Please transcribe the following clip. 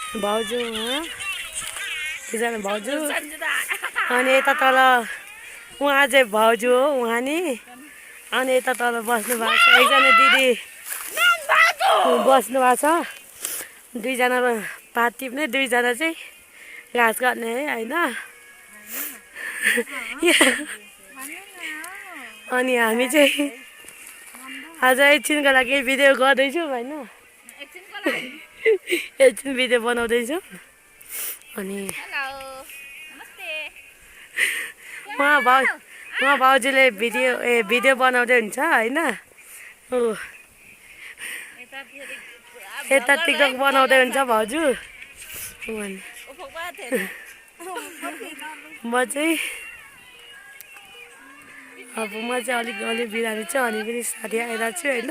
भाउजू दुईजना भाउजू अनि यता तल उहाँ चाहिँ भाउजू हो उहाँ नि अनि यता तल बस्नु भएको छ एकजना दिदी बस्नु भएको छ दुईजना पात टिप्ने दुईजना चाहिँ घाँस काट्ने है होइन अनि हामी चाहिँ आज एकछिनको लागि भिडियो गर्दैछौँ होइन एकछिन भिडियो बनाउँदैछौँ अनि उहाँ भाउजूले भिडियो बनाउँदै हुन्छ होइन यता टिकटक बनाउँदै हुन्छ भाउजू म चाहिँ अलिक बिरामी छु अनि पनि साथी आइरहेको छु होइन